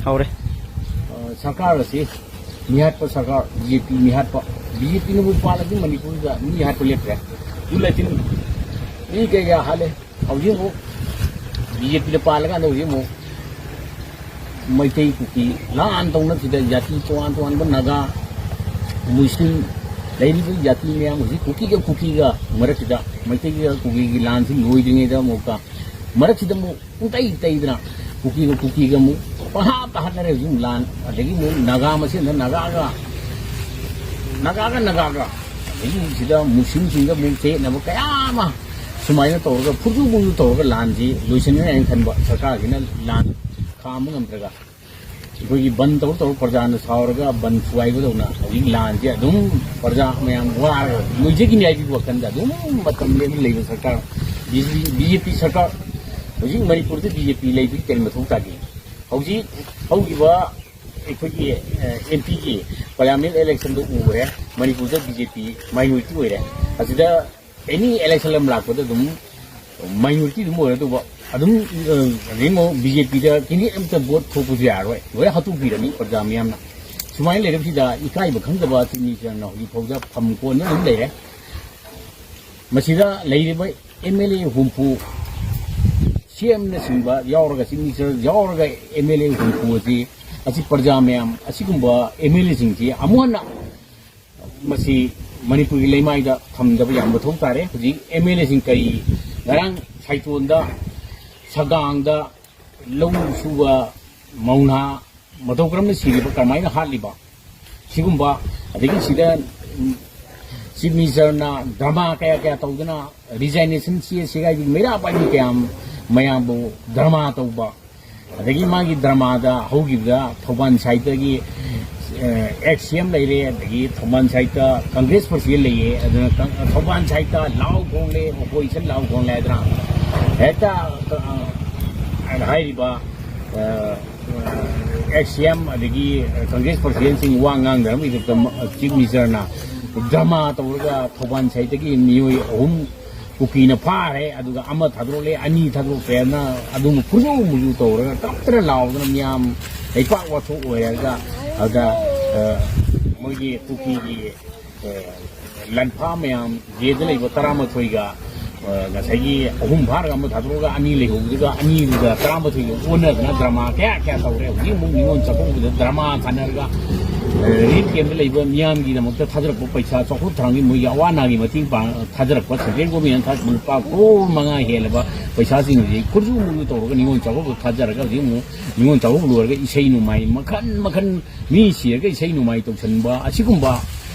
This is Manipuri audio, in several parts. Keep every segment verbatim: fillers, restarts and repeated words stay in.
ꯍꯧꯔꯦ꯫ ꯑ, ꯁꯔꯀꯥꯔ ꯑꯁꯤ ꯃꯤꯍꯥꯠꯄ ꯁꯔꯀꯥꯔ, ꯕꯤ ꯖꯦ ꯄꯤ ꯃꯤꯍꯥꯠꯄ, ꯕꯤ ꯖꯦ ꯄꯤꯅꯕꯨ ꯄꯥꯜꯂꯗꯤ ꯃꯅꯤꯄꯨꯔꯗ ꯃꯤ ꯍꯥꯠꯄ ꯂꯦꯞꯇ꯭ꯔꯦ꯫ ꯎꯂꯥꯏꯇꯤꯟ ꯃꯤ ꯀꯌꯥ ꯍꯥꯠꯂꯦ꯫ ꯍꯧꯖꯤꯛ ꯑꯃꯨꯛ ꯕꯤ ꯖꯦ ꯄꯤꯗ ꯄꯥꯜꯂꯀꯥꯟꯗ ꯍꯧꯖꯤꯛ ꯑꯃꯨꯛ ꯃꯩꯇꯩ ꯀꯨꯀꯤ ꯂꯥꯟ ꯇꯧꯅꯕꯁꯤꯗ ꯖꯥꯇꯤ ꯇꯣꯉꯥꯟ ꯇꯣꯉꯥꯟꯕ ꯅꯥꯒꯥ, ꯃꯨꯁꯂꯤꯝ ꯂꯩꯔꯤꯕ ꯖꯥꯇꯤ ꯃꯌꯥꯝ ꯍꯧꯖꯤꯛ ꯀꯨꯀꯤꯒ ꯀꯨꯀꯤꯒ ꯃꯔꯛꯁꯤꯗ ꯃꯩꯇꯩꯒ ꯀꯨꯀꯤꯒꯤ ꯂꯥꯟꯁꯤ ꯂꯣꯏꯗ꯭ꯔꯤꯉꯩꯗ ꯑꯃꯨꯛꯀ ꯃꯔꯛꯁꯤꯗ ꯑꯃꯨꯛ ꯄꯨꯡꯇꯩ ꯇꯩꯗꯅ ꯀꯨꯀꯤꯒ ꯀꯨꯀꯤꯒ ꯑꯃꯨꯛ ꯄꯪꯍꯥꯠꯇ ꯍꯥꯠꯅꯔꯦ ꯍꯧꯖꯤꯛ ꯂꯥꯟ꯫ ꯑꯗꯒꯤ ꯑꯃꯨꯛ ꯅꯥꯒꯥ ꯃꯁꯦꯟꯗ ꯅꯥꯒꯥꯒ ꯅꯥꯒꯥꯒ ꯅꯥꯒꯥꯒ ꯑꯗꯒꯤ ꯁꯤꯗ ꯃꯨꯁꯂꯤꯝꯁꯤꯡꯒ ꯑꯃꯨꯛ ꯆꯌꯦꯠꯅꯕ ꯀꯌꯥ ꯑꯃ ꯁꯨꯃꯥꯏꯅ ꯇꯧꯔꯒ ꯐꯨꯔꯖꯨ ꯐꯨꯔꯖꯨ ꯇꯧꯔꯒ ꯂꯥꯟꯁꯤ ꯂꯣꯏꯁꯤꯟꯒꯅꯤ ꯍꯥꯏꯅ ꯈꯟꯕ ꯁꯔꯀꯥꯔꯁꯤꯅ ꯂꯥꯟ ꯈꯥꯝꯕ ꯉꯝꯗ꯭ꯔꯒ ꯑꯩꯈꯣꯏꯒꯤ ꯕꯟ ꯇꯧꯔ ꯇꯧꯔ ꯄ꯭ꯔꯖꯥꯅ ꯁꯥꯎꯔꯒ ꯕꯟ ꯊꯨꯒꯥꯏꯕꯗꯧꯅ ꯍꯧꯖꯤꯛ ꯂꯥꯟꯁꯦ ꯑꯗꯨꯝ ꯄ꯭ꯔꯖꯥ ꯃꯌꯥꯝ ꯋꯥꯔꯒ ꯂꯣꯏꯖꯈꯤꯅꯤ ꯍꯥꯏꯕꯒꯤ ꯋꯥꯈꯜꯗ ꯑꯗꯨꯝ ꯃꯇꯝ ꯂꯦꯟꯕ ꯂꯩꯕ ꯁꯔꯀꯥꯔ, ꯕꯤ ꯖꯦ ꯄꯤ ꯁꯔꯀꯥꯔ, ꯍꯧꯖꯤꯛ ꯃꯅꯤꯄꯨꯔꯗ ꯕꯤ ꯖꯦ ꯄꯤ ꯂꯩꯕꯒꯤ ꯀꯔꯤ ꯃꯊꯧ ꯇꯥꯒꯦ? ꯍꯧꯖꯤꯛ ꯍꯧꯈꯤꯕ ꯑꯩꯈꯣꯏꯒꯤ ꯑꯦꯝ ꯄꯤꯒꯤ ꯄꯥꯔꯂꯤꯌꯥꯃꯦꯟ ꯏꯂꯦꯛꯁꯟꯗ ꯎꯈ꯭ꯔꯦ, ꯃꯅꯤꯄꯨꯔꯗ ꯕꯤ ꯖꯦ ꯄꯤ ꯃꯥꯏꯅꯣꯔꯤꯇꯤ ꯑꯣꯏꯔꯦ꯫ ꯑꯁꯤꯗ ꯑꯦꯅꯤ ꯏꯂꯦꯛꯁꯟ ꯑꯃ ꯂꯥꯛꯄꯗ ꯑꯗꯨꯝ ꯃꯥꯏꯅꯣꯔꯤꯇꯤ ꯑꯗꯨꯝ ꯑꯣꯏꯔꯗꯧꯕ꯫ ꯑꯗꯨꯝ ꯑ, ꯑꯗꯩ ꯑꯃꯨꯛ ꯕꯤ ꯖꯦ ꯄꯤꯗ ꯀꯦꯟꯗꯤꯗꯦꯠ ꯑꯃꯇ ꯚꯣꯠ ꯊꯣꯛꯄꯁꯨ ꯌꯥꯔꯣꯏ, ꯂꯣꯏ ꯍꯥꯠꯇꯣꯛꯄꯤꯔꯅꯤ ꯄ꯭ꯔꯖꯥ ꯃꯤꯌꯥꯝꯅ꯫ ꯁꯨꯃꯥꯏꯅ ꯂꯩꯔꯕꯁꯤꯗ ꯏꯀꯥꯏꯕ ꯈꯪꯗꯕ ꯆꯤꯞ ꯃꯤꯅꯤꯁꯇꯔꯅ ꯍꯧꯖꯤꯛ ꯐꯥꯎꯗ ꯐꯝ ꯀꯣꯟꯅ ꯑꯗꯨꯝ ꯂꯩꯔꯦ꯫ ꯃꯁꯤꯗ ꯂꯩꯔꯤꯕ ꯑꯦꯝ ꯑꯦꯜ ꯑꯦ ꯍꯨꯝꯐꯨ, ꯁꯤ ꯑꯦꯝꯅꯆꯤꯡꯕ ꯌꯥꯎꯔꯒ, ꯆꯤꯞ ꯃꯤꯅꯤꯁꯇꯔ ꯌꯥꯎꯔꯒ ꯑꯦꯝ ꯑꯦꯜ ꯑꯦ ꯍꯨꯝꯐꯨ ꯑꯁꯤ, ꯑꯁꯤ ꯄ꯭ꯔꯖꯥ ꯃꯌꯥꯝ ꯑꯁꯤꯒꯨꯝꯕ ꯑꯦꯝ ꯑꯦꯜ ꯑꯦꯁꯤꯡꯁꯤ ꯑꯃꯨꯛ ꯍꯟꯅ ꯃꯁꯤ ꯃꯅꯤꯄꯨꯔꯒꯤ ꯂꯩꯃꯥꯏꯗ ꯊꯝꯗꯕ ꯌꯥꯝ ꯃꯊꯧ ꯇꯥꯔꯦ꯫ ꯍꯧꯖꯤꯛ ꯑꯦꯝ ꯑꯦꯜ ꯑꯦꯁꯤꯡ ꯀꯔꯤ, ꯉꯔꯥꯡ ꯁꯥꯏꯇꯣꯟꯗ, ꯁꯒꯥꯡꯗ ꯂꯧ ꯁꯨꯕ ꯃꯧꯅꯥ ꯃꯇꯧ ꯀꯔꯝꯅ ꯁꯤꯔꯤꯕ, ꯀꯔꯝꯍꯥꯏꯅ ꯍꯥꯠꯂꯤꯕ, ꯁꯤꯒꯨꯝꯕ, ꯑꯗꯒꯤ ꯁꯤꯗ, ꯎꯝ, ꯆꯤꯞ ꯃꯤꯅꯤꯁꯇꯔꯅ ꯗ꯭ꯔꯃꯥ ꯀꯌꯥ ꯀꯌꯥ ꯇꯧꯗꯅ ꯔꯤꯖꯥꯏꯅꯦꯁꯟ ꯆꯦ ꯁꯦꯒꯥꯏꯕꯤ ꯃꯩꯔꯥ ꯄꯥꯏꯕꯤ ꯀꯌꯥ ꯃꯌꯥꯝꯕꯨ ꯗ꯭ꯔꯃꯥ ꯇꯧꯕ, ꯑꯗꯒꯤ ꯃꯥꯒꯤ ꯗ꯭ꯔꯃꯥꯗ ꯍꯧꯈꯤꯕꯗ ꯊꯧꯕꯥꯜ ꯁꯥꯏꯠꯇꯒꯤ, ꯑꯦ, ꯑꯦꯛꯁ ꯁꯤ ꯑꯦꯝ ꯂꯩꯔꯦ, ꯑꯗꯒꯤ ꯊꯧꯕꯥꯜ ꯁꯥꯏꯠꯇ ꯀꯪꯒ꯭ꯔꯦꯁ ꯄꯥꯔꯇꯤ ꯂꯩꯌꯦ, ꯑꯗꯨꯅ ꯀꯪ-, ꯊꯧꯕꯥꯜ ꯁꯥꯏꯠꯇ ꯂꯥꯎ ꯈꯣꯡꯂꯦ, ꯑꯣꯄꯣꯖꯤꯁꯟ ꯂꯥꯎ ꯈꯣꯡꯂꯦ ꯍꯥꯏꯗꯅ ꯍꯦꯛꯇ, ꯑ, ꯍꯥꯏꯔꯤꯕ, ꯑ, ꯑꯦꯛꯁ ꯁꯤ ꯑꯦꯝ ꯑꯗꯒꯤ ꯀꯪꯒ꯭ꯔꯦꯁ ꯄ꯭ꯔꯁꯤꯗꯦꯟꯁꯤꯡ ꯋꯥ ꯉꯥꯡꯗꯅꯕꯒꯤꯗꯃꯛꯇ ꯆꯤꯐ ꯃꯤꯅꯤꯁꯇꯔꯅ ꯗ꯭ꯔꯃꯥ ꯇꯧꯔꯒ ꯊꯧꯕꯥꯜ ꯁꯥꯏꯠꯇꯒꯤ ꯃꯤꯑꯣꯏ ꯑꯍꯨꯝ ꯀꯨꯀꯤꯅ ꯐꯥꯔꯦ, ꯑꯗꯨꯒ ꯑꯃ ꯊꯥꯗꯣꯔꯛꯂꯦ, ꯑꯅꯤ ꯊꯥꯗꯣꯔꯛꯇ꯭ꯔꯦꯅ ꯑꯗꯨꯝ ꯈꯨꯔꯨ ꯃꯨꯔꯨ ꯇꯧꯔꯒ ꯀꯞꯇꯅ ꯂꯥꯎꯗꯅ ꯃꯤꯌꯥꯝ ꯂꯩꯄꯥꯛ ꯋꯥꯊꯣꯛ ꯑꯣꯏꯔꯒ, ꯑꯗ, ꯑ, ꯃꯣꯏꯒꯤ ꯀꯨꯀꯤꯒꯤ, ꯑ, ꯂꯟꯐꯥ ꯃꯌꯥꯝ, ꯖꯦꯗ ꯂꯩꯕ ꯇꯔꯥꯃꯥꯊꯣꯏꯒ, ꯑ, ꯉꯁꯥꯏꯒꯤ ꯑꯍꯨꯝ ꯐꯥꯔꯒ ꯑꯃ ꯊꯥꯗꯣꯛꯑꯒ ꯑꯅꯤ ꯂꯩꯍꯧꯕꯗꯨꯒ, ꯑꯅꯤꯗꯨꯒ ꯇꯔꯥꯃꯥꯊꯣꯏꯒ ꯑꯣꯟꯅꯗꯅ ꯗ꯭ꯔꯃꯥ ꯀꯌꯥ ꯀꯌꯥ ꯇꯧꯔꯦ꯫ ꯍꯧꯖꯤꯛ ꯑꯃꯨꯛ ꯅꯤꯉꯣꯜ ꯆꯥꯛꯀꯧꯕꯗ ꯗ꯭ꯔꯃꯥ ꯁꯥꯟꯅꯔꯒ, ꯑ, ꯔꯤꯂꯤꯐ ꯀꯦꯝꯞꯇ ꯂꯩꯕ ꯃꯤꯌꯥꯝꯒꯤꯗꯃꯛꯇ ꯊꯥꯗꯔꯛꯄ ꯄꯩꯁꯥ ꯆꯥꯎꯈꯠ ꯊꯧꯔꯥꯡꯒꯤ ꯃꯣꯏꯒꯤ ꯑꯋꯥ ꯑꯅꯥꯒꯤ ꯃꯇꯦꯡ ꯄꯥꯡ-, ꯊꯥꯗꯔꯛꯄ ꯁꯦꯟꯇ꯭ꯔꯦꯜ ꯒꯣꯔꯃꯦꯟꯅ ꯊꯥꯔꯛꯄ ꯂꯨꯄꯥ ꯀ꯭ꯔꯣꯔ ꯃꯉꯥ ꯍꯦꯜꯂꯕ ꯄꯩꯁꯥꯁꯤꯡ ꯍꯧꯖꯤꯛ ꯈꯨꯔꯖꯨ ꯃꯨꯔꯖꯨ ꯇꯧꯔꯒ ꯅꯤꯉꯣꯜ ꯆꯥꯛꯀꯧꯕ ꯊꯥꯖꯔꯒ ꯍꯧꯖꯤꯛ ꯑꯃꯨꯛ ꯅꯤꯉꯣꯜ ꯆꯥꯛꯀꯧꯕ ꯂꯣꯏꯔꯒ ꯏꯁꯩ ꯅꯣꯡꯃꯥꯏ ꯃꯈꯟ ꯃꯈꯟ, ꯃꯤ ꯁꯤꯔꯒ ꯏꯁꯩ ꯅꯣꯡꯃꯥꯏ ꯇꯧꯁꯟꯕ, ꯑꯁꯤꯒꯨꯝꯕ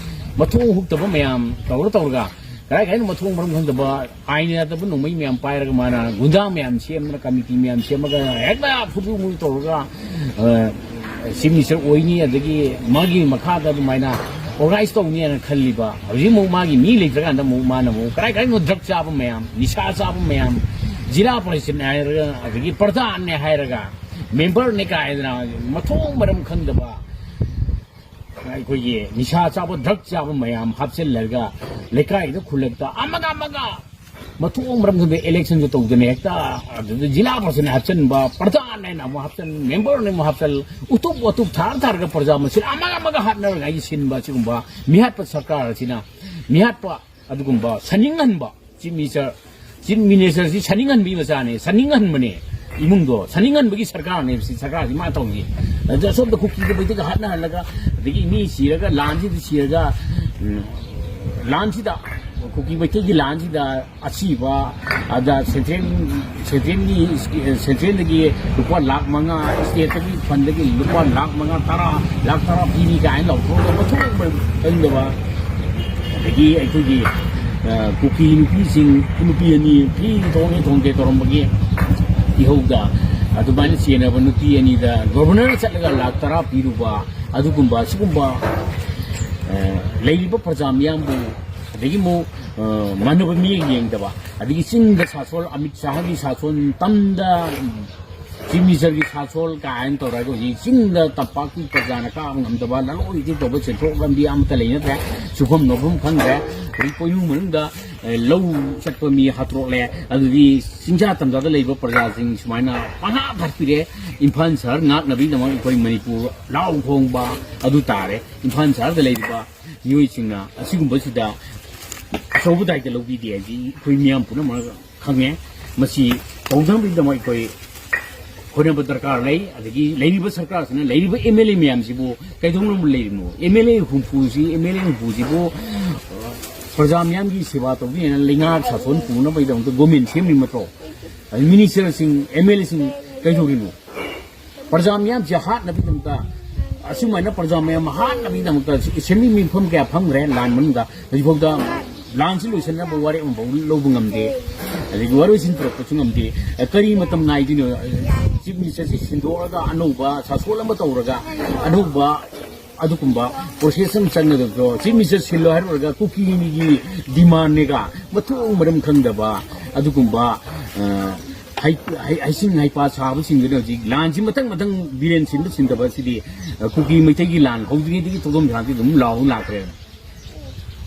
ꯃꯊꯣꯡ ꯍꯨꯛꯇꯕ ꯃꯌꯥꯝ ꯇꯧꯔ ꯇꯧꯔꯒ ꯀꯗꯥꯏ ꯀꯗꯥꯏꯅꯣ ꯃꯊꯣꯡ ꯃꯔꯝ ꯈꯪꯗꯕ ꯑꯥꯏꯟ ꯌꯥꯗꯕ ꯅꯣꯡꯃꯩ ꯃꯌꯥꯝ ꯄꯥꯏꯔꯒ ꯃꯥꯅ ꯒꯨꯟꯗꯥ ꯃꯌꯥꯝ ꯁꯦꯝꯗꯅ, ꯀꯃꯤꯇꯤ ꯃꯌꯥꯝ ꯁꯦꯝꯃꯒ ꯍꯦꯛꯇ ꯈꯨꯔꯨ ꯃꯨꯔꯨ ꯇꯧꯔꯒ, ꯑ, ꯆꯤꯐ ꯃꯤꯅꯤꯁꯇꯔ ꯑꯣꯏꯅꯤ, ꯑꯗꯒꯤ ꯃꯥꯒꯤ ꯃꯈꯥꯗ ꯑꯗꯨꯃꯥꯏꯅ ꯑꯣꯔꯒꯅꯥꯏꯁ ꯇꯧꯅꯤꯅ ꯈꯜꯂꯤꯕ꯫ ꯍꯧꯖꯤꯛ ꯑꯃꯨꯛ ꯃꯥꯒꯤ ꯃꯤ ꯂꯩꯇ꯭ꯔꯀꯥꯟꯗ ꯑꯃꯨꯛ ꯃꯥꯅ ꯑꯃꯨꯛ ꯀꯗꯥꯏ ꯀꯗꯥꯏꯅꯣ ꯗ꯭ꯔꯒ ꯆꯥꯕ ꯃꯌꯥꯝ, ꯅꯤꯁꯥ ꯆꯥꯕ ꯃꯌꯥꯝ, ꯖꯤꯂꯥ ꯄꯔꯤꯁꯠꯅꯦ ꯍꯥꯏꯔꯒ, ꯑꯗꯒꯤ ꯄ꯭ꯔꯙꯥꯟꯅꯦ ꯍꯥꯏꯔꯒ, ꯃꯦꯝꯕꯔꯅꯦ ꯀꯥꯏꯗꯅ ꯃꯊꯣꯡ ꯃꯔꯝ ꯈꯪꯗꯕ ꯑꯩꯈꯣꯏꯒꯤ ꯅꯤꯁꯥ ꯆꯥꯕ, ꯗ꯭ꯔꯒ ꯆꯥꯕ ꯃꯌꯥꯝ ꯍꯥꯞꯆꯤꯜꯂꯒ ꯂꯩꯀꯥꯏꯗ, ꯈꯨꯜꯂꯛꯇ ꯑꯃꯒ ꯑꯃꯒ ꯃꯊꯣꯡ ꯃꯔꯝ ꯈꯪꯗꯦ, ꯏꯂꯦꯛꯁꯟꯁꯨ ꯇꯧꯗꯅ ꯍꯦꯛꯇ ꯑꯗꯨꯗ ꯖꯤꯂꯥ ꯄꯔꯤꯁꯠꯅ ꯍꯥꯞꯆꯤꯟꯕ, ꯄ꯭ꯔꯙꯥꯟ ꯍꯥꯏꯅ ꯑꯃꯨꯛ ꯍꯥꯞꯆꯤꯟ, ꯃꯦꯝꯕꯔꯅ ꯑꯃꯨꯛ ꯍꯥꯞꯆꯤꯟ, ꯎꯇꯨꯞ ꯋꯥꯇꯨꯞ ꯊꯥꯔ ꯊꯥꯔꯒ ꯄ꯭ꯔꯖꯥ ꯃꯁꯦꯟ ꯑꯃꯒ ꯑꯃꯒ ꯍꯥꯠꯅꯔꯒ ꯑꯩꯒꯤ ꯁꯤꯟꯕ, ꯑꯁꯤꯒꯨꯝꯕ ꯃꯤꯍꯥꯠꯄ ꯁꯔꯀꯥꯔ ꯑꯁꯤꯅ, ꯃꯤꯍꯥꯠꯄ ꯑꯗꯨꯒꯨꯝꯕ ꯁꯥꯅꯤꯡꯍꯟꯕ ꯆꯤꯐ ꯃꯤꯅꯤꯁꯇꯔ, ꯆꯤꯐ ꯃꯤꯅꯤꯁꯇꯔꯁꯤ ꯁꯥꯅꯤꯡꯍꯟꯕꯒꯤ ꯃꯆꯥꯅꯦ, ꯁꯥꯅꯤꯡꯍꯟꯕꯅꯦ ꯏꯃꯨꯡꯗꯣ, ꯁꯥꯅꯤꯡꯍꯟꯕꯒꯤ ꯁꯔꯀꯥꯔꯅꯦ ꯁꯤ ꯁꯔꯀꯥꯔꯁꯤ ꯃꯥ ꯇꯧꯔꯤ꯫ ꯑꯗ ꯑꯁꯣꯝꯗ ꯀꯨꯀꯤꯒ ꯃꯩꯇꯩꯒ ꯍꯥꯠꯅꯍꯜꯂꯒ, ꯑꯗꯒꯤ ꯃꯤ ꯁꯤꯔꯒ, ꯂꯥꯟꯁꯤꯗ ꯁꯤꯔꯒ, ꯎꯝ, ꯂꯥꯟꯁꯤꯗ, ꯀꯨꯀꯤ ꯃꯩꯇꯩꯒꯤ ꯂꯥꯟꯁꯤꯗ ꯑꯁꯤꯕ, ꯑꯗ ꯁꯦꯟꯇ꯭ꯔꯦꯜ, ꯁꯦꯟꯇ꯭ꯔꯦꯜꯒꯤ, ꯁꯦꯟꯇ꯭ꯔꯦꯜꯗꯒꯤ ꯂꯨꯄꯥ ꯂꯥꯈ ꯃꯉꯥ, ꯁ꯭ꯇꯦꯠꯇꯒꯤ ꯐꯟꯗꯒꯤ ꯂꯨꯄꯥ ꯂꯥꯈ ꯃꯉꯥ, ꯇꯔꯥ, ꯂꯥꯈ ꯇꯔꯥ ꯄꯤꯔꯤ ꯀꯥꯏꯅ ꯂꯥꯎꯊꯣꯛꯑꯒ ꯃꯊꯣꯡ ꯃꯔꯝ ꯈꯪꯗꯕ, ꯑꯗꯒꯤ ꯑꯩꯈꯣꯏꯒꯤ, ꯑ, ꯀꯨꯀꯤ ꯅꯨꯄꯤꯁꯤꯡ, ꯅꯨꯄꯤ ꯑꯅꯤ ꯐꯤ ꯊꯣꯡꯉꯦ ꯊꯣꯡꯗꯦ ꯇꯧꯔꯝꯕꯒꯤ ꯏꯍꯧꯗ ꯑꯗꯨꯃꯥꯏꯅ ꯆꯦꯟꯅꯕ ꯅꯨꯄꯤ ꯑꯅꯤꯗ ꯒꯣꯕꯔꯅꯔ ꯆꯠꯂꯒ ꯂꯥꯈ ꯇꯔꯥ ꯄꯤꯔꯨꯕ, ꯑꯗꯨꯒꯨꯝꯕ, ꯁꯤꯒꯨꯝꯕ, ꯑ, ꯂꯩꯔꯤꯕ ꯄ꯭ꯔꯖꯥ ꯃꯤꯌꯥꯝꯕꯨ, ꯑꯗꯒꯤ ꯑꯃꯨꯛ, ꯑ, ꯃꯥꯟꯅꯕ ꯃꯤꯠꯌꯦꯡ ꯌꯦꯡꯗꯕ, ꯑꯗꯒꯤ ꯆꯤꯡꯗ ꯁꯥꯁꯣꯟ, ꯑꯃꯤꯠ ꯁꯥꯍꯒꯤ ꯁꯥꯁꯣꯟ, ꯇꯝꯗ ꯆꯤꯐ ꯃꯤꯅꯤꯁꯇꯔꯒꯤ ꯁꯥꯁꯣꯜ ꯀꯥꯏꯅ ꯇꯧꯔꯒ ꯍꯧꯖꯤꯛ ꯆꯤꯡꯗ ꯇꯝꯄꯥꯛꯀꯤ ꯄ꯭ꯔꯖꯥꯅ ꯀꯥꯕ ꯉꯝꯗꯕ, ꯂꯂꯣꯟ ꯏꯇꯤꯛ ꯇꯧꯕ, ꯁꯦꯟꯊꯣꯛ ꯂꯝꯕꯤ ꯑꯃꯠꯇ ꯂꯩꯅꯗ꯭ꯔꯦ, ꯁꯨꯐꯝ ꯅꯣꯐꯝ ꯈꯪꯗ꯭ꯔꯦ꯫ ꯍꯧꯖꯤꯛ ꯄꯣꯏꯅꯨ ꯃꯅꯨꯡꯗ ꯑꯦ, ꯂꯧ ꯆꯠꯄ ꯃꯤ ꯍꯥꯠꯇꯣꯛꯂꯦ꯫ ꯑꯗꯨꯗꯤ ꯆꯤꯡꯖꯥ ꯇꯝꯖꯥꯗ ꯂꯩꯕ ꯄ꯭ꯔꯖꯥꯁꯤꯡ ꯁꯨꯃꯥꯏꯅ ꯄꯪꯍꯥꯠ ꯍꯥꯠꯄꯤꯔꯦ꯫ ꯏꯝꯐꯥꯜ ꯁꯍꯔ ꯉꯥꯛꯅꯕꯒꯤꯗꯃꯛ ꯑꯩꯈꯣꯏ ꯃꯅꯤꯄꯨꯔ ꯂꯥꯎ ꯈꯣꯡꯕ ꯑꯗꯨ ꯇꯥꯔꯦ꯫ ꯏꯝꯐꯥꯜ ꯁꯍꯔꯗ ꯂꯩꯔꯤꯕ ꯃꯤꯑꯣꯏꯁꯤꯡꯅ ꯑꯁꯤꯒꯨꯝꯕꯁꯤꯗ ꯑꯆꯧꯕ ꯗꯥꯏꯇ ꯂꯧꯕꯤꯗꯦ ꯍꯥꯏꯁꯤ ꯑꯩꯈꯣꯏ ꯃꯤꯌꯥꯝ ꯄꯨꯝꯅꯃꯛ ꯈꯪꯉꯦ꯫ ꯃꯁꯤ ꯇꯧꯗꯅꯕꯒꯤꯗꯃꯛ ꯑꯩꯈꯣꯏ ꯍꯣꯠꯅꯕ ꯗꯔꯀꯥꯔ ꯂꯩ꯫ ꯑꯗꯒꯤ ꯂꯩꯔꯤꯕ ꯁꯔꯀꯥꯔꯁꯤꯅ, ꯂꯩꯔꯤꯕ ꯑꯦꯝ ꯑꯦꯜ ꯑꯦ ꯃꯌꯥꯝꯁꯤꯕꯨ ꯀꯩꯗꯧꯅꯕ ꯂꯩꯔꯤꯅꯣ? ꯑꯦꯝ ꯑꯦꯜ ꯑꯦ ꯍꯨꯝꯐꯨꯁꯤ, ꯑꯦꯝ ꯑꯦꯜ ꯑꯦ ꯍꯨꯝꯐꯨꯁꯤꯕꯨ, ꯑ, ꯄ꯭ꯔꯖꯥ ꯃꯤꯌꯥꯝꯒꯤ ꯁꯦꯕꯥ ꯇꯧꯕꯤꯅꯦꯅ ꯂꯩꯉꯥꯛ ꯁꯥꯁꯣꯟ ꯄꯨꯅꯕꯒꯤꯗꯃꯛꯇ ꯒꯣꯔꯃꯦꯟ ꯁꯦꯝꯂꯤ ꯅꯠꯇ꯭ꯔꯣ? ꯑꯗꯩ ꯃꯤꯅꯤꯁꯇꯔꯁꯤꯡ, ꯑꯦꯝ ꯑꯦꯜ ꯑꯦꯁꯤꯡ ꯀꯩꯗꯧꯔꯤꯅꯣ? ꯄ꯭ꯔꯖꯥ ꯃꯤꯌꯥꯝꯁꯦ ꯍꯥꯠꯅꯕꯒꯤꯗꯃꯛꯇ, ꯑꯁꯨꯃꯥꯏꯅ ꯄ꯭ꯔꯖꯥ ꯃꯌꯥꯝ ꯍꯥꯠꯅꯕꯒꯤꯗꯃꯛꯇ ꯑꯦꯁꯦꯝꯕ꯭ꯂꯤ ꯃꯤꯐꯝ ꯀꯌꯥ ꯐꯝꯈ꯭ꯔꯦ ꯂꯥꯟ ꯃꯅꯨꯡꯗ, ꯍꯧꯖꯤꯛꯐꯥꯎꯗ ꯂꯥꯟꯁꯤ ꯂꯣꯏꯁꯤꯟꯅꯕ ꯋꯥꯔꯦꯞ ꯑꯃꯐꯥꯎ ꯂꯧꯕ ꯉꯝꯗꯦ꯫ ꯑꯗꯒꯤ ꯋꯥꯔꯣꯏꯁꯤꯟ ꯄꯨꯔꯛꯄꯁꯨ ꯉꯝꯗꯦ꯫ ꯑ, ꯀꯔꯤ ꯃꯇꯝ ꯉꯥꯏꯗꯣꯏꯅꯣ? ꯑ, ꯆꯤꯐ ꯃꯤꯅꯤꯁꯇꯔꯁꯤ ꯁꯤꯟꯗꯣꯛꯑꯒ ꯑꯅꯧꯕ ꯁꯥꯁꯣꯜ ꯑꯃ ꯇꯧꯔꯒ ꯑꯅꯧꯕ ꯑꯗꯨꯒꯨꯝꯕ ꯄ꯭ꯔꯣꯁꯦꯁ ꯑꯃ ꯆꯪꯒꯗꯕꯗꯣ, ꯆꯤꯐ ꯃꯤꯅꯤꯁꯇꯔ ꯁꯤꯜꯂꯣ ꯍꯥꯏꯔꯨꯔꯒ ꯀꯨꯀꯤꯒꯤ ꯗꯤꯃꯥꯟꯅꯦꯒ ꯃꯊꯣꯡ ꯃꯔꯝ ꯈꯪꯗꯕ ꯑꯗꯨꯒꯨꯝꯕ, ꯑ, ꯍꯩ-, ꯍꯩ-, ꯍꯩꯁꯤꯡ ꯍꯩꯄꯥ ꯁꯥꯕꯁꯤꯡꯗꯨꯅ ꯍꯧꯖꯤꯛ ꯂꯥꯟꯁꯤ ꯃꯊꯪ ꯃꯊꯪ ꯕꯤꯔꯦꯟ ꯁꯤꯟꯕ ꯁꯤꯟꯗꯕ ꯑꯁꯤꯗꯤ, ꯑ, ꯀꯨꯀꯤ ꯃꯩꯇꯩꯒꯤ ꯂꯥꯟ ꯍꯧꯗ꯭ꯔꯤꯉꯩꯗꯒꯤ ꯊꯧꯗꯣꯝ ꯊꯥꯡꯗꯤ ꯑꯗꯨꯝ ꯂꯥꯎ ꯂꯥꯛꯈ꯭ꯔꯦ꯫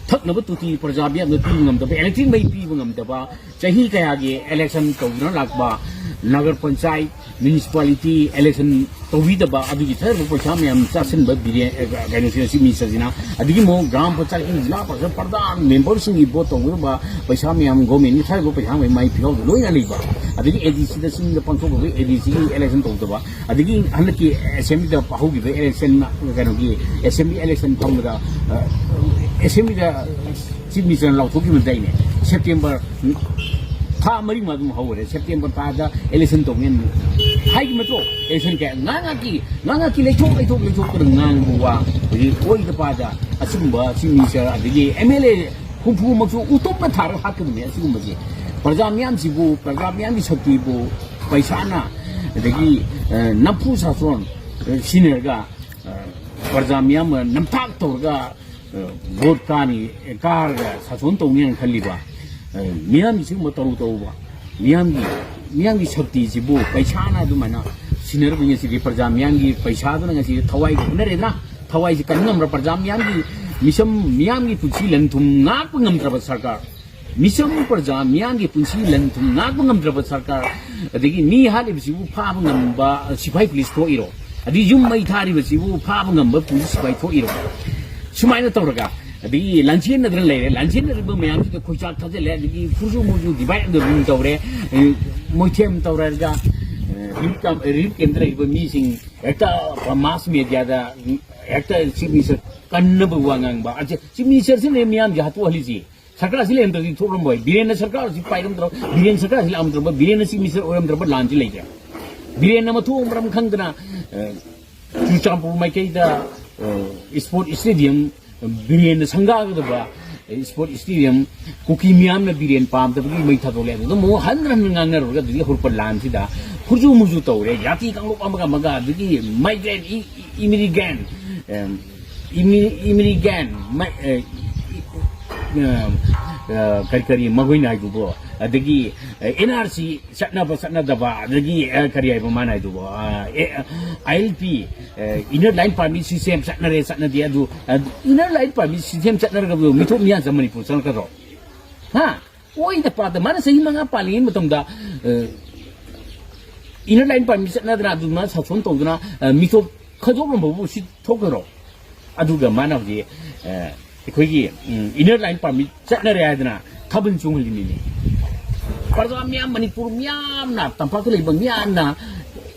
ꯊꯛꯅꯕ ꯇꯣꯇꯤ ꯄ꯭ꯔꯖꯥ ꯃꯤꯌꯥꯝꯗ ꯄꯤꯕ ꯉꯝꯗꯕ, ꯏꯂꯦꯛꯇ꯭ꯔꯤꯛ ꯃꯩ ꯄꯤꯕ ꯉꯝꯗꯕ, ꯆꯍꯤ ꯀꯌꯥꯒꯤ ꯏꯂꯦꯛꯁꯟ ꯇꯧꯗꯨꯅ ꯂꯥꯛꯄ ꯅꯒꯔ ꯄꯟꯆꯥꯌꯠ, ꯃ꯭ꯌꯨꯅꯤꯁꯤꯄꯥꯂꯤꯇꯤ ꯏꯂꯦꯛꯁꯟ ꯇꯧꯕꯤꯗꯕ, ꯑꯗꯨꯒꯤ ꯊꯛꯅꯕ ꯄꯩꯁꯥ ꯃꯌꯥꯝ ꯆꯥꯁꯤꯟꯕ ꯕꯤꯔꯦ-, ꯑ, ꯀꯩꯅꯣꯁꯤꯅ, ꯆꯤꯐ ꯃꯤꯅꯤꯁꯇꯔꯁꯤꯅ, ꯑꯗꯒꯤ ꯑꯃꯨꯛ ꯒ꯭ꯔꯥꯝ ꯄꯟꯆꯥꯌꯠꯀꯤ ꯖꯤꯂꯥ ꯄꯔꯤꯁꯗ ꯄ꯭ꯔꯙꯥꯟ ꯃꯦꯝꯕꯔꯁꯤꯡꯒꯤ ꯚꯣꯠ ꯇꯧꯒꯗꯕ ꯄꯩꯁꯥ ꯃꯌꯥꯝ, ꯒꯣꯔꯃꯦꯟꯒꯤ ꯊꯥꯔꯤꯕ ꯄꯩꯁꯥ ꯃꯌꯥꯝ ꯃꯥꯏ ꯐꯤꯌꯥꯎꯗ ꯂꯣꯏꯅ ꯂꯩꯕ, ꯑꯗꯒꯤ ꯑꯦ ꯗꯤ ꯁꯤꯗ ꯆꯤꯡꯗ ꯄꯥꯡꯊꯣꯛꯂꯒ ꯑꯦ ꯗꯤ ꯁꯤꯒꯤ ꯏꯂꯦꯛꯁꯟ ꯇꯧꯗꯕ, ꯑꯗꯒꯤ ꯍꯟꯗꯛꯀꯤ ꯑꯦꯁꯦꯝꯕ꯭ꯂꯤꯗ ꯍꯧꯈꯤꯕ ꯏꯂꯦꯛꯁꯟ, ꯀꯩꯅꯣꯒꯤ ꯑꯦꯁꯦꯝꯕ꯭ꯂꯤ ꯏꯂꯦꯛꯁꯟ ꯐꯝꯕꯗ, ꯑ, ꯑꯦꯁꯦꯝꯕ꯭ꯂꯤꯗ ꯆꯤꯐ ꯃꯤꯅꯤꯁꯇꯔꯅ ꯂꯥꯎꯊꯣꯛꯈꯤꯕꯗꯥꯏꯅꯦ, ꯁꯦꯞꯇꯦꯝꯕꯔ ꯊꯥ ꯃꯔꯤ ꯃꯉꯥ ꯑꯗꯨꯝ ꯍꯧꯈꯔꯦ, ꯁꯦꯞꯇꯦꯝꯕꯔ ꯊꯥꯗ ꯏꯂꯦꯛꯁꯟ ꯇꯧꯅꯦꯅ ꯍꯥꯏꯈꯤꯕ ꯅꯠꯇ꯭ꯔꯣ? ꯏꯂꯦꯛꯁꯟ ꯀꯌꯥ ꯉꯥꯏꯍꯥꯛ ꯉꯥꯏꯍꯥꯛꯀꯤ, ꯉꯥꯏꯍꯥꯛ ꯉꯥꯏꯍꯥꯛꯀꯤ ꯂꯩꯊꯣꯛ ꯂꯩꯊꯣꯛ ꯂꯩꯊꯣꯛꯇꯅ ꯉꯥꯡꯕ ꯋꯥ, ꯍꯧꯖꯤꯛ ꯑꯣꯏꯗ ꯄꯥꯗ ꯑꯆꯨꯝꯕ ꯆꯤꯐ ꯃꯤꯅꯤꯁꯇꯔ ꯑꯗꯒꯤ ꯑꯦꯝ ꯑꯦꯜ ꯑꯦ ꯍꯨꯝꯐꯨꯃꯛꯁꯨ ꯎꯇꯨꯞꯅ ꯊꯥꯔꯒ ꯍꯥꯠꯀꯗꯕꯅꯤ꯫ ꯑꯁꯤꯒꯨꯝꯕꯁꯦ ꯄ꯭ꯔꯖꯥ ꯃꯤꯌꯥꯝꯁꯤꯕꯨ, ꯄ꯭ꯔꯖꯥ ꯃꯤꯌꯥꯝꯒꯤ ꯁꯛꯇꯤꯕꯨ ꯄꯩꯁꯥꯅ, ꯑꯗꯒꯤ, ꯑ, ꯅꯝꯐꯨ ꯁꯥꯁꯣꯟ, ꯑ, ꯁꯤꯖꯤꯟꯅꯔꯒ, ꯑ, ꯄ꯭ꯔꯖꯥ ꯃꯤꯌꯥꯝ ꯅꯝꯊꯥꯛ ꯇꯧꯔꯒ, ꯑ, ꯚꯣꯠ ꯀꯥꯅꯤ, ꯀꯥꯔꯒ ꯁꯥꯁꯣꯟ ꯇꯧꯅꯤ ꯍꯥꯏꯅ ꯈꯜꯂꯤꯕ, ꯑ, ꯃꯤꯌꯥꯝꯒꯤ ꯁꯤꯒꯨꯝꯕ ꯇꯧꯔꯨ ꯇꯧꯔꯨꯕ ꯃꯤꯌꯥꯝꯒꯤ ꯃꯤꯌꯥꯝꯒꯤ ꯁꯛꯇꯤꯁꯤꯕꯨ ꯄꯩꯁꯥꯅ ꯑꯗꯨꯃꯥꯏꯅ ꯁꯤꯟꯅꯔꯕ ꯉꯁꯤꯗꯤ ꯄ꯭ꯔꯖꯥ ꯃꯤꯌꯥꯝꯒꯤ ꯄꯩꯁꯥꯗꯨꯅ ꯉꯁꯤꯗꯤ ꯊꯋꯥꯏꯒ ꯍꯨꯟꯅꯔꯦꯗꯅ, ꯊꯋꯥꯏꯁꯤ ꯀꯟ ꯉꯝꯕ꯭ꯔꯥ? ꯄ꯭ꯔꯖꯥ ꯃꯤꯌꯥꯝꯒꯤ ꯃꯤꯁꯝ, ꯃꯤꯌꯥꯝꯒꯤ ꯄꯨꯟꯁꯤ ꯂꯟ ꯊꯨꯝ ꯉꯥꯛꯄ ꯉꯝꯗ꯭ꯔꯕ ꯁꯔꯀꯥꯔ, ꯃꯤꯁꯝ ꯄ꯭ꯔꯖꯥ ꯃꯤꯌꯥꯝꯒꯤ ꯄꯨꯟꯁꯤ ꯂꯟ ꯊꯨꯝ ꯉꯥꯛꯄ ꯉꯝꯗ꯭ꯔꯕ ꯁꯔꯀꯥꯔ, ꯑꯗꯒꯤ ꯃꯤ ꯍꯥꯠꯂꯤꯕꯁꯤꯕꯨ ꯐꯥꯕ ꯉꯝꯕ ꯁꯤꯐꯥꯏ ꯄꯨꯂꯤꯁ ꯊꯣꯛꯏꯔꯣ? ꯑꯗꯒꯤ ꯌꯨꯝ ꯃꯩ ꯊꯥꯔꯤꯕꯁꯤꯕꯨ ꯐꯥꯕ ꯉꯝꯕ ꯄꯨꯂꯤꯁ ꯁꯤꯐꯥꯏ ꯊꯣꯛꯏꯔꯣ? ꯁꯨꯃꯥꯏꯅ ꯇꯧꯔꯒ ꯑꯗꯒꯤ ꯂꯥꯟꯖꯦꯟꯅꯗꯅ ꯂꯩꯔꯦ꯫ ꯂꯥꯟꯖꯦꯟꯅꯔꯤꯕ ꯃꯌꯥꯝꯁꯤꯗ ꯈꯣꯏꯆꯥꯛ ꯊꯥꯖꯤꯜꯂꯦ, ꯑꯗꯒꯤ ꯈꯨꯔꯖꯨ ꯃꯨꯔꯖꯨ divide and rule ꯇꯧꯔꯦ꯫ ꯑꯦ, ꯃꯣꯏꯊꯦꯝ ꯇꯧꯔꯒ, ꯑꯦ, relief camp, relief camp ꯇ ꯂꯩꯔꯤꯕ ꯃꯤꯁꯤꯡ ꯍꯦꯛꯇ mass media ꯗ ꯍꯦꯛꯇ chief minister ꯀꯟꯅꯕ ꯋꯥ ꯉꯥꯡꯕ꯫ ꯑꯁꯤ chief minister ꯁꯤꯅ ꯃꯤꯌꯥꯝꯁꯦ ꯍꯥꯠꯇꯣꯛꯍꯜꯂꯤꯁꯤ꯫ ꯁꯔꯀꯥꯔꯁꯤ ꯂꯩꯔꯝꯗ꯭ꯔꯗꯤ ꯊꯣꯛꯂꯝꯃꯣꯏ꯫ ꯕꯤꯔꯦꯟꯅ ꯁꯔꯀꯥꯔꯁꯤ ꯄꯥꯏꯔꯝꯗ꯭ꯔꯕ, ꯕꯤꯔꯦꯟ ꯁꯔꯀꯥꯔꯁꯤ ꯂꯥꯛꯑꯝꯗ꯭ꯔꯕ, ꯕꯤꯔꯦꯟꯅ chief minister ꯑꯣꯏꯔꯝꯗ꯭ꯔꯕ ꯂꯥꯟꯁꯤ ꯂꯩꯇ꯭ꯔꯦ꯫ ꯕꯤꯔꯦꯟꯅ ꯃꯊꯣꯡ ꯃꯔꯝ ꯈꯪꯗꯅ, ꯑ, ꯆꯨꯔꯆꯥꯟꯄꯨꯔ ꯃꯥꯏꯀꯩꯗ, ꯑ, sport stadium, ꯕꯤꯔꯦꯟꯅ ꯁꯪꯒꯥꯒꯗꯕ sport stadium, ꯀꯨꯀꯤ ꯃꯤꯌꯥꯝꯅ ꯕꯤꯔꯦꯟ ꯄꯥꯝꯗꯕꯒꯤ ꯃꯩ ꯊꯥꯗꯣꯛꯂꯦ꯫ ꯑꯗꯨꯗ ꯑꯃꯨꯛ ꯍꯟꯅ ꯍꯟꯅ ꯉꯥꯡꯅꯔꯨꯔꯒ ꯑꯗꯨꯗꯒꯤ ꯍꯧꯔꯛꯄ ꯂꯥꯟꯁꯤꯗ ꯈꯨꯔꯖꯨ ꯃꯨꯔꯖꯨ ꯇꯧꯔꯦ꯫ ꯖꯥꯇꯤ ꯀꯥꯡꯂꯨꯞ ꯑꯃꯒ ꯑꯃꯒ, ꯑꯗꯒꯤ migrant, E-, E-, immigrant, M, ꯏꯃꯤ-, ꯏꯃꯤꯒ꯭ꯔꯦꯟ, ꯃ-, ꯑꯦ, ꯏ-, ꯏ-, ꯑ, ꯑ, ꯀꯔꯤ, ꯀꯔꯤ ꯃꯈꯣꯏꯅ ꯍꯥꯏꯗꯨꯕꯨ, ꯑꯗꯒꯤ, ꯑꯦ, N R C ꯆꯠꯅꯕ ꯆꯠꯅꯗꯕ, ꯑꯗꯒꯤ, ꯑ, ꯀꯔꯤ ꯍꯥꯏꯕ ꯃꯥꯅ ꯍꯥꯏꯗꯨꯕꯨ, ꯑ, ꯑꯦ, I L P, A, inner line permit system ꯆꯠꯅꯔꯦ ꯆꯠꯅꯗꯦ, ꯑꯗꯨ, ꯑ, inner line permit system ꯆꯠꯅꯔꯒ ꯃꯤꯊꯣꯛ ꯃꯤꯌꯥꯟꯁꯦ Manipur ꯆꯪꯉꯛꯀꯗ꯭ꯔꯣ? ꯍꯥ? ꯑꯣꯏꯗ ꯄꯥꯗ ꯃꯥꯅ ꯆꯍꯤ ꯃꯉꯥ ꯄꯥꯜꯂꯤꯉꯩ ꯃꯇꯝꯗ, ꯑ, inner line permit ꯆꯠꯅꯗꯅ ꯑꯗꯨꯃꯥꯏꯅ ꯁꯥꯁꯣꯟ ꯇꯧꯗꯅ, ꯑ, ꯃꯤꯊꯣꯛ ꯈꯟꯗꯣꯛꯂꯝꯕꯕꯨ ꯁꯤ ꯊꯣꯛꯀꯗ꯭ꯔꯣ? ꯑꯗꯨꯒ ꯃꯥꯅ ꯍꯧꯖꯤꯛ, ꯑ, ꯑꯩꯈꯣꯏꯒꯤ, ꯎꯝ, inner line permit ꯆꯠꯅꯔꯦ ꯍꯥꯏꯗꯅ ꯊꯥꯕꯜ ꯆꯣꯡꯍꯜꯂꯤꯃꯤꯅꯦ꯫ ꯄ꯭ꯔꯖꯥ ꯃꯤꯌꯥꯝ, ꯃꯅꯤꯄꯨꯔ ꯃꯤꯌꯥꯝꯅ, ꯇꯝꯄꯥꯛꯇ ꯂꯩꯕ ꯃꯤꯌꯥꯝꯅ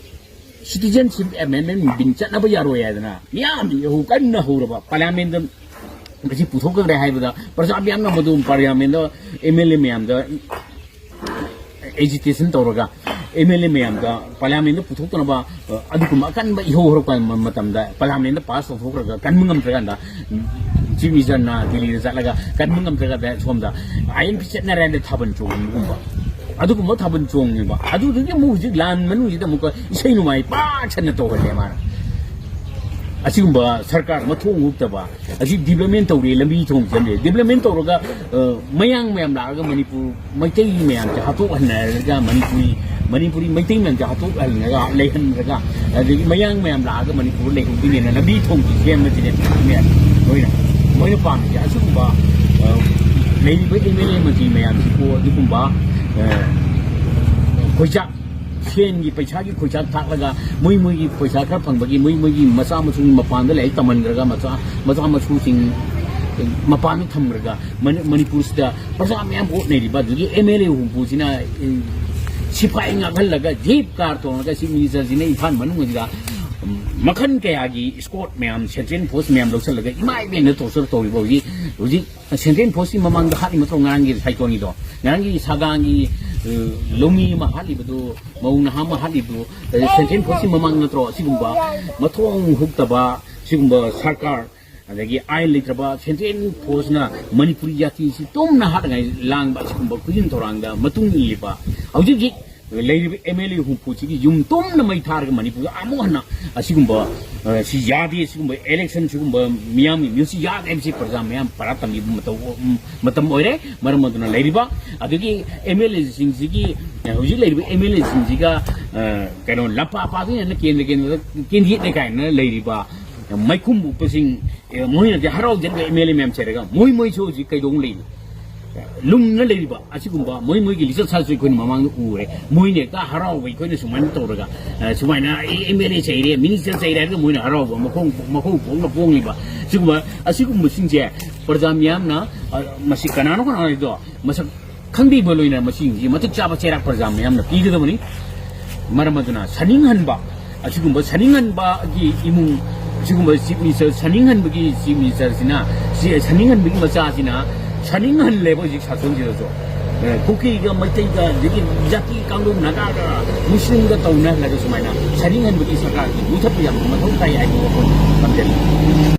citizenship amendment bill ꯆꯠꯅꯕ ꯌꯥꯔꯣꯏ ꯍꯥꯏꯗꯅ ꯃꯤꯌꯥꯝ ꯏꯍꯧ ꯀꯟꯅ ꯍꯧꯔꯕ꯫ Parliament ꯇ ꯃꯁꯤ ꯄꯨꯊꯣꯛꯀꯗ꯭ꯔꯦ ꯍꯥꯏꯕꯗ ꯄ꯭ꯔꯖꯥ ꯃꯤꯌꯥꯝꯅ ꯃꯗꯨ Parliament ꯇ M L A ꯃꯌꯥꯝꯗ agitation ꯇꯧꯔꯒ M L A ꯃꯌꯥꯝꯗ Parliament ꯇ ꯄꯨꯊꯣꯛꯇꯅꯕ, ꯑ, ꯑꯗꯨꯒꯨꯝꯕ ꯑꯀꯟꯕ ꯏꯍꯧ ꯍꯧꯔꯛꯄ ꯃ-, ꯃꯇꯝꯗ Parliament ꯇ pass ꯇꯧꯊꯣꯛꯈ꯭ꯔꯒ ꯀꯟꯕ ꯉꯝꯗ꯭ꯔꯀꯥꯟꯗ, ꯎꯝ, Chief Minister ꯅ ꯗꯤꯜꯂꯤꯗ ꯆꯠꯂꯒ ꯀꯟꯕ ꯉꯝꯗ꯭ꯔꯀꯥꯟꯗ ꯁꯣꯝꯗ I L P ꯆꯠꯅꯔꯦ ꯍꯥꯏꯅ ꯊꯥꯕꯜ ꯆꯣꯡꯕꯒꯨꯝꯕ, ꯑꯗꯨꯒꯨꯝꯕ ꯊꯥꯕꯜ ꯆꯣꯡꯉꯦꯕ꯫ ꯑꯗꯨꯗꯨꯒꯤ ꯑꯃꯨꯛ ꯍꯧꯖꯤꯛ ꯂꯥꯟ ꯃꯅꯨꯡꯁꯤꯗ ꯑꯃꯨꯛꯀ ꯏꯁꯩ ꯅꯣꯡꯃꯥꯏ ꯄꯥꯛ ꯁꯟꯅ ꯇꯧꯍꯜꯂꯦ ꯃꯥꯅ꯫ ꯑꯁꯤꯒꯨꯝꯕ ꯁꯔꯀꯥꯔ ꯑꯃ ꯊꯣꯡ ꯍꯨꯛꯇꯕ, ꯑꯁꯤ ꯗꯤꯕ꯭ꯂꯞꯃꯦꯟ ꯇꯧꯔꯦ, ꯂꯝꯕꯤ ꯊꯣꯡ ꯁꯦꯝꯂꯦ, ꯗꯤꯕ꯭ꯂꯞꯃꯦꯟ ꯇꯧꯔꯒ, ꯑ, ꯃꯌꯥꯡ ꯃꯌꯥꯝ ꯂꯥꯛꯑꯒ ꯃꯅꯤꯄꯨꯔ ꯃꯩꯇꯩ ꯃꯌꯥꯝꯁꯦ ꯍꯥꯠꯇꯣꯛꯍꯟꯅꯔꯒ, ꯃꯅꯤꯄꯨꯔꯤ, ꯃꯅꯤꯄꯨꯔꯤ ꯃꯩꯇꯩ ꯃꯌꯥꯝꯁꯦ ꯍꯥꯠꯇꯣꯛꯍꯜꯂꯒ, ꯂꯩꯍꯟꯗ꯭ꯔꯒ, ꯑꯗꯒꯤ ꯃꯌꯥꯡ ꯃꯌꯥꯝ ꯂꯥꯛꯑꯒ ꯃꯅꯤꯄꯨꯔ ꯂꯩꯍꯧꯗꯣꯏꯅꯦꯅ ꯂꯝꯕꯤ ꯊꯣꯡꯁꯤ ꯁꯦꯝꯕꯁꯤꯅꯦ ꯃꯣꯏꯅ, ꯃꯣꯏꯅ ꯄꯥꯝꯃꯤꯁꯦ꯫ ꯑꯁꯤꯒꯨꯝꯕ, ꯑ, ꯂꯩꯔꯤꯕ ꯑꯦꯝ ꯑꯦꯜ ꯑꯦ ꯃꯟꯇ꯭ꯔꯤ ꯃꯌꯥꯝꯁꯤꯕꯨ ꯑꯗꯨꯒꯨꯝꯕ, ꯑ, ꯈꯣꯏꯆꯥꯛ, ꯁꯦꯟꯒꯤ ꯄꯩꯁꯥꯒꯤ ꯈꯣꯏꯆꯥꯛ ꯊꯥꯛꯂꯒ ꯃꯣꯏ ꯃꯣꯏꯒꯤ ꯄꯩꯁꯥ ꯈꯔ ꯐꯪꯕꯒꯤ ꯃꯣꯏ ꯃꯣꯏꯒꯤ ꯃꯆꯥ ꯃꯁꯨ ꯃꯄꯥꯟꯗ ꯂꯥꯏꯔꯤꯛ ꯇꯝꯍꯟꯈ꯭ꯔꯒ ꯃꯆꯥ, ꯃꯆꯥ ꯃꯁꯨꯁꯤꯡ ꯃꯄꯥꯟꯗ ꯊꯝꯈ꯭ꯔꯒ ꯃꯅꯤ-, ꯃꯅꯤꯄꯨꯔꯁꯤꯗ ꯄ꯭ꯔꯖꯥ ꯃꯌꯥꯝ ꯑꯣꯠꯅꯔꯤꯕ ꯑꯗꯨꯒꯤ ꯑꯦꯝ ꯑꯦꯜ ꯑꯦ ꯍꯨꯝꯐꯨꯁꯤꯅ, ꯎꯝ, ꯁꯤꯐꯥꯏ ꯉꯥꯛꯍꯜꯂꯒ ꯖꯤꯞ ꯀꯥꯔ ꯇꯣꯡꯉꯒ ꯆꯤꯐ ꯃꯤꯅꯤꯁꯇꯔꯁꯤꯅ ꯏꯝꯐꯥꯜ ꯃꯅꯨꯡ ꯑꯁꯤꯗ, ꯎꯝ, ꯃꯈꯜ ꯀꯌꯥꯒꯤ ꯏꯁꯀꯣꯔꯠ ꯃꯌꯥꯝ, ꯁꯦꯟꯇ꯭ꯔꯦꯜ ꯐꯣꯔꯁ ꯃꯌꯥꯝ ꯂꯧꯁꯤꯜꯂꯒ ꯏꯃꯥ ꯏꯕꯦꯟꯅ ꯇꯣꯔꯆꯔ ꯇꯧꯔꯤꯕ ꯍꯧꯖꯤꯛ, ꯍꯧꯖꯤꯛ ꯁꯦꯟꯇ꯭ꯔꯦꯜ ꯐꯣꯔꯁꯀꯤ ꯃꯃꯥꯡꯗ ꯍꯥꯠꯂꯤ ꯅꯠꯇ꯭ꯔꯣ ꯉꯔꯥꯡꯒꯤ ꯁꯥꯏꯀꯣꯟꯒꯤꯗꯣ? ꯉꯔꯥꯡꯒꯤ ꯁꯥꯒꯥꯡꯒꯤ, ꯑ, ꯂꯧꯃꯤ ꯑꯃ ꯍꯥꯠꯂꯤꯕꯗꯨ, ꯃꯧ ꯅꯍꯥ ꯑꯃ ꯍꯥꯠꯂꯤꯕꯗꯨ, ꯑ, ꯁꯦꯟꯇ꯭ꯔꯦꯜ ꯐꯣꯔꯁꯀꯤ ꯃꯃꯥꯡ ꯅꯠꯇ꯭ꯔꯣ? ꯑꯁꯤꯒꯨꯝꯕ ꯃꯊꯣꯡ ꯍꯨꯛꯇꯕ, ꯁꯤꯒꯨꯝꯕ ꯁꯔꯀꯥꯔ, ꯑꯗꯒꯤ ꯑꯥꯏꯟ ꯂꯩꯇ꯭ꯔꯕ ꯁꯦꯟꯇ꯭ꯔꯦꯜ ꯐꯣꯔꯁꯅ ꯃꯅꯤꯄꯨꯔꯤ ꯖꯥꯇꯤꯁꯤ ꯇꯨꯝꯅ ꯍꯥꯠꯅꯉꯥꯏ ꯂꯥꯡꯕ ꯑꯁꯤꯒꯨꯝꯕ ꯈꯨꯖꯤꯟ ꯊꯧꯔꯥꯡꯗ ꯃꯇꯨꯡ ꯏꯜꯂꯤꯕ ꯍꯧꯖꯤꯛ ꯍꯧꯖꯤꯛ ꯂꯩꯔꯤꯕ ꯑꯦꯝ ꯑꯦꯜ ꯑꯦ ꯍꯨꯝꯐꯨꯁꯤꯒꯤ ꯌꯨꯝ ꯇꯨꯝꯅ ꯃꯩ ꯊꯥꯔꯒ ꯃꯅꯤꯄꯨꯔꯗ ꯑꯃꯨꯛ ꯍꯟꯅ ꯑꯁꯤꯒꯨꯝꯕ, ꯑ, ꯁꯤ ꯌꯥꯗꯦ, ꯁꯤꯒꯨꯝꯕ ꯏꯂꯦꯛꯁꯟ, ꯁꯤꯒꯨꯝꯕ ꯃꯤꯌꯥꯝꯒꯤ ꯃꯤꯜꯁꯤ ꯌꯥꯗꯦ ꯍꯥꯏꯕꯁꯤ ꯄ꯭ꯔꯖꯥ ꯃꯌꯥꯝ ꯄꯔꯥ ꯇꯝꯕꯤꯕ ꯃꯇꯧ, ꯎꯝ, ꯃꯇꯝ ꯑꯣꯏꯔꯦ꯫ ꯃꯔꯝ ꯑꯗꯨꯅ ꯂꯩꯔꯤꯕ ꯑꯗꯨꯒꯤ ꯑꯦꯝ ꯑꯦꯜ ꯑꯦꯁꯤꯡꯁꯤꯒꯤ, ꯑ, ꯍꯧꯖꯤꯛ ꯂꯩꯔꯤꯕ ꯑꯦꯝ ꯑꯦꯜ ꯑꯦꯁꯤꯡꯁꯤꯒ, ꯑ, ꯀꯩꯅꯣ, ꯂꯝꯄꯥꯛ ꯄꯥꯛꯇꯣꯏꯅ ꯀꯦꯟꯗ꯭ꯔ ꯀꯦꯟꯗ꯭ꯔꯗ ꯀꯦꯟꯗꯤꯗꯦꯠꯅꯦ ꯀꯥꯏꯅ ꯂꯩꯔꯤꯕ ꯃꯩꯈꯨꯝ ꯎꯞꯄꯁꯤꯡ, ꯑꯦ, ꯃꯣꯏꯅꯗꯤ ꯍꯔꯥꯎꯖꯔꯤꯕ ꯑꯦꯝ ꯑꯦꯜ ꯑꯦ ꯃꯌꯥꯝ ꯆꯦꯜꯂꯒ ꯃꯣꯏ ꯃꯣꯏꯁꯨ ꯍꯧꯖꯤꯛ ꯀꯩꯗꯧ ꯂꯩꯔꯤ? ꯂꯨꯝꯅ ꯂꯩꯔꯤꯕ ꯑꯁꯤꯒꯨꯝꯕ ꯃꯣꯏ ꯃꯣꯏꯒꯤ ꯂꯤꯆꯠ ꯁꯥꯖꯠꯁꯨ ꯑꯩꯈꯣꯏꯅ ꯃꯃꯥꯡꯗ ꯎꯔꯦ꯫ ꯃꯣꯏꯅ ꯍꯦꯛꯇ ꯍꯔꯥꯎꯕ, ꯑꯩꯈꯣꯏꯅ ꯁꯨꯃꯥꯏꯅ ꯇꯧꯔꯒ, ꯑ, ꯁꯨꯃꯥꯏꯅ ꯑꯦꯝ ꯑꯦꯜ ꯑꯦ ꯆꯩꯔꯦ, ꯃꯤꯅꯤꯁꯇꯔ ꯆꯩꯔꯦ ꯍꯥꯏꯔꯒ ꯃꯣꯏꯅ ꯍꯔꯥꯎꯕ, ꯃꯈꯣꯡ, ꯃꯈꯣꯡ ꯄꯣꯡꯅ ꯄꯣꯡꯂꯤꯕ ꯁꯤꯒꯨꯝꯕ, ꯑꯁꯤꯒꯨꯝꯕꯁꯤꯡꯁꯦ ꯄ꯭ꯔꯖꯥ ꯃꯤꯌꯥꯝꯅ, ꯑ, ꯃꯁꯤ ꯀꯅꯥꯅꯣ ꯀꯅꯥꯅꯣ ꯍꯥꯏꯗꯣ ꯃꯁꯛ ꯈꯪꯕꯤꯕ ꯂꯣꯏꯅ ꯃꯁꯤꯁꯤꯡꯁꯤ ꯃꯇꯤꯛ ꯆꯥꯕ ꯆꯩꯔꯥꯛ ꯄ꯭ꯔꯖꯥ ꯃꯌꯥꯝꯅ ꯄꯤꯒꯗꯕꯅꯤ꯫ ꯃꯔꯝ ꯑꯗꯨꯅ ꯁꯥꯅꯤꯡꯍꯟꯕ, ꯑꯁꯤꯒꯨꯝꯕ ꯁꯥꯅꯤꯡꯍꯟꯕꯒꯤ ꯏꯃꯨꯡ, ꯑꯁꯤꯒꯨꯝꯕ ꯆꯤꯐ ꯃꯤꯅꯤꯁꯇꯔ ꯁꯥꯅꯤꯡꯍꯟꯕꯒꯤ ꯆꯤꯐ ꯃꯤꯅꯤꯁꯇꯔꯁꯤꯅ, ꯁꯤ ꯁꯥꯅꯤꯡꯍꯟꯕꯒꯤ ꯃꯆꯥꯁꯤꯅ ꯁꯥꯅꯤꯡꯍꯜꯂꯦꯕ ꯍꯧꯖꯤꯛ ꯁꯥꯁꯣꯟꯁꯤꯗꯁꯨ꯫ ꯑꯦ, ꯀꯨꯀꯤꯒ ꯃꯩꯇꯩꯒ ꯑꯗꯒꯤ ꯖꯥꯇꯤ ꯀꯥꯡꯂꯨꯞ ꯅꯥꯒꯥꯒ ꯃꯨꯁꯂꯤꯝꯒ ꯇꯧꯅꯍꯜꯂꯒ ꯁꯨꯃꯥꯏꯅ ꯁꯥꯅꯤꯡꯍꯟꯕꯒꯤ ꯁꯔꯀꯥꯔꯁꯤ ꯃꯨꯊꯠꯄ ꯌꯥꯝꯅ ꯃꯊꯧ ꯇꯥꯏ ꯍꯥꯏꯕ ꯋꯥꯐꯝ ꯊꯝꯖꯔꯤ꯫